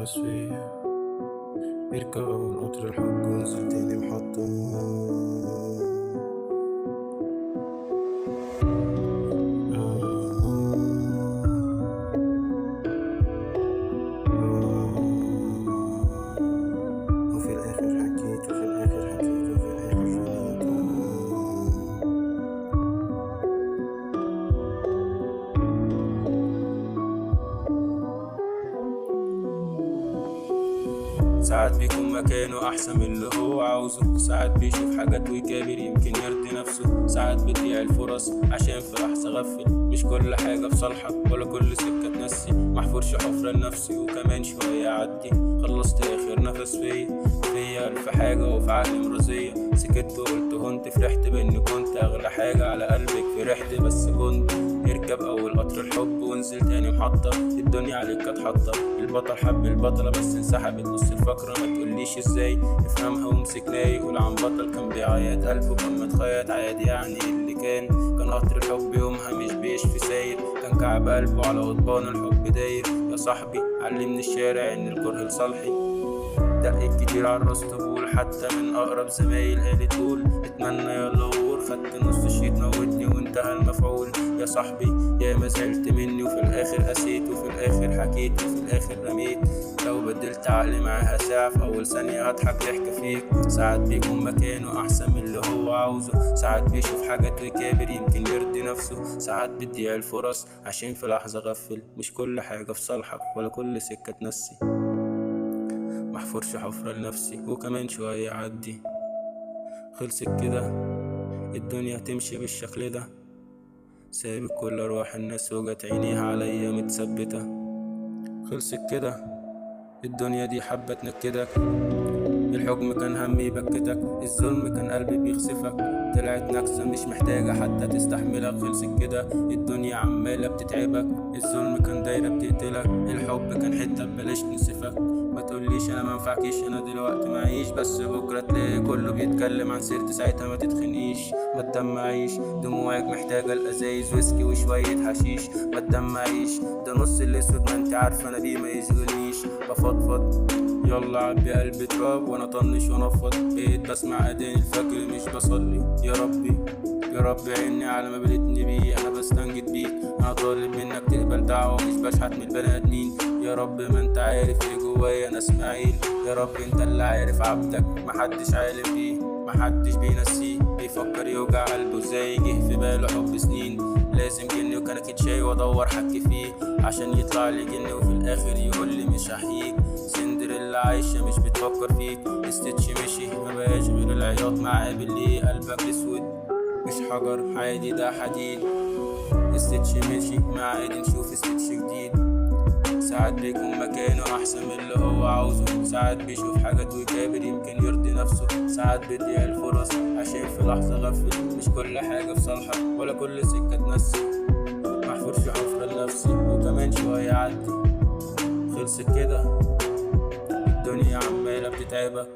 نفس فيا. اركب أول قطر الحب وانزل تاني محطة. وفي الآخر حكيت، وفي الآخر حكيت، وفي الآخر رميت. ساعات بيكون مكانه أحسن من اللي هو عاوزه، ساعات بيشوف حاجات ويكابر يمكن يرضي نفسه، ساعات بتضيع الفرص عشان في لحظة غفل. مش كل حاجة في صالحك ولا كل سكة تنسي، محفورش حفرة لنفسي وكمان شوية عدي. خلصت آخر نفس فيا ألف حاجة وفي عقلي مرضية. سكت وقلت هنت، فرحت بإني كنت أغلى حاجة على قلبك، فرحت بس كنت. اركب أول قطر الحب وانزل تاني محطة، الدنيا عليك كانت حاطة. البطل حب البطلة بس انسحبت نص الفقرة، ما تقوليش ازاي افهمها وامسك ناي. قول عن بطل كان بيعيط قلبه كان متخيط عادي، يعني اللي كان قطر الحب يومها مش بيشفي ساير، كان كعب قلبه على قضبان الحب داير. يا صاحبي علمني الشارع ان الكره لصالحي. دقت كتير على الراس طبول، حتى من اقرب زمايل قالت قول اتمنى يلا غور. خدت نص الشيط موتني وانتهى المفعول. يا صاحبي يا ما زعلت مني، وفي الاخر قسيت، وفي الاخر حكيت، وفي الاخر رميت. لو بدلت عقلي معاها ساعة في اول ثانية هضحك ضحك فيك. ساعات بيكون مكانه احسن من اللي هو عاوزه، ساعات بيشوف حاجات ويكابر يمكن يرضي نفسه، ساعات بتضيع الفرص عشان في لحظة غفل. مش كل حاجة في صالحك ولا كل سكة تنسي، محفورش حفرة لنفسي وكمان شوية عدي. خلصت كده الدنيا تمشي بالشكل ده، سابت كل أرواح الناس وجت عينيها عليا متثبتة. خلصت كده الدنيا دي حبة تنكدك، الحكم كان همي يبكتك، الظلم كان قلبي بيخسفك، طلعت نكسة مش محتاجة حتى تستحملك. خلصت كده الدنيا عمالة بتتعبك، الظلم كان دايرة بتقتلك، الحب كان حتة ببلاش نسفك. ما تقوليش انا منفعكيش، انا دلوقتي معيش، بس بكرة تلاقي كله بيتكلم عن سيرتي، ساعتها ما تتخنقيش ما تدمعيش، دموعك محتاجة الازايز ويسكي وشوية حشيش. ما تدمعيش ده نص الاسود، ما انت عارفة انا بيه ما يشغلنيش. بفضفض يلا عبي قلبي تراب وانا طنش وانفض، بقيت بسمع اذان الفجر مش بصلي. يا ربي يا رب عيني على ما بلتني بيه، انا بستنجد بيك، انا طالب منك تقبل دعوة مش بشحت من البني ادمين. يا رب ما انت عارف ايه جوايا انا اسماعيل، يا رب انت اللي عارف عبدك محدش عالم بيه، محدش بينسيه، بيفكر يوجع قلبه ازاي جه في باله حب سنين. لازم جني وكنكة شاي وادور حك فيه عشان يطلع لي جني وفي الاخر يقول لي مش هحييك. سندريلا عايشة مش بتفكر فيك، استتش مشي مبقاش غير العياط معاه بالليل. قلبك اسود مش حجر عادي ده حديد، استتش مشي معادي نشوف استتش جديد. ساعات بيكون مكانه أحسن من اللي هو عاوزه، ساعات بيشوف حاجات ويكابر يمكن يرضي نفسه، ساعات بتضيع الفرص عشان في لحظة غفل. مش كل حاجة في صالحك ولا كل سكة تنسي، محفورش حفرة لنفسي وكمان شوية عدي. خلصت كده الدنيا عمالة بتتعبك.